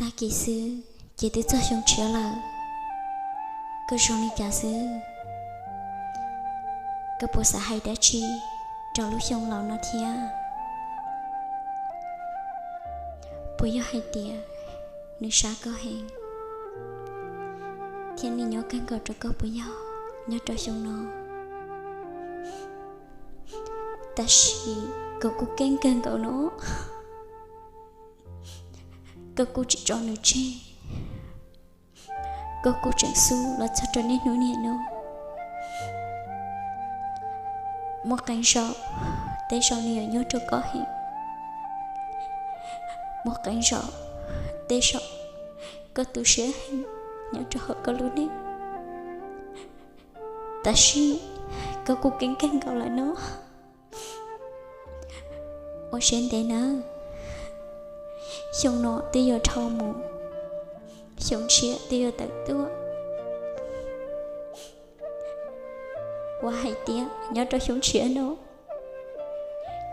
Tag kis xwb ces twb txog xyoo tshiab lawm. Koj zoo li cas xwb? Koj puas xav hais dab tsi rau lub xyoo laus no thiab? Puas yog hais tias nws sab koj heev thiab nws nyob kawg nkaus rau koj puas yog nyob rau xyoo no? Tab sis koj kuj keej kawg nkaus no, koj kuj tsis tso nws tseg. Koj kuj tseem xub los txog rau niaj hnub niam no. Muaj qee zaum, tej zaum nws yuav nyuaj rau koj heev. Muaj qee zaum, tej zaum koj tu siab heev nyob rau hauv koj lub neej. Tab sis koj kuj keej kawg nkaus lawm no. Ua siab ntev nawb, xyoo no twb yuav dhau mus, xyoo tshiab twb yuav tawm tuaj. Ua hais tias nyob rau xyoo tshiab no,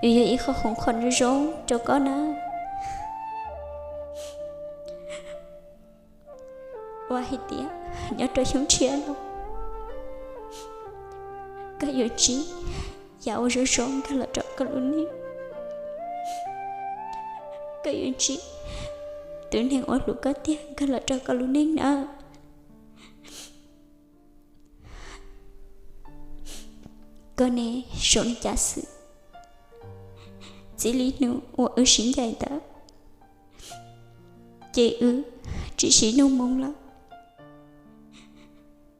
yuav yog ib qho khoom qhov zoo zoo rau koj nawb. Ua hais tias nyob rau xyoo tshiab no, koj yuav ntsib yam uas zoo zoo nkag los rau koj lub neej. Koj yuav ntsib tus neeg uas hlub koj tiag nkag los rau koj lub neej nawb. Koj ne, zoo li cas xwb? Txij li hnub uas wb sib ncaim ntawd, ces wb tsis sib nug moo lawm.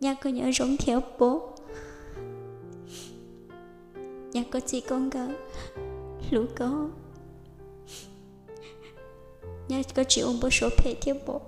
Nyaj koj nyob zoo thiab pob? Nyaj koj txij koj nkawm hlub koj? Nyaj koj tsis ua npau suav phem thiab pob?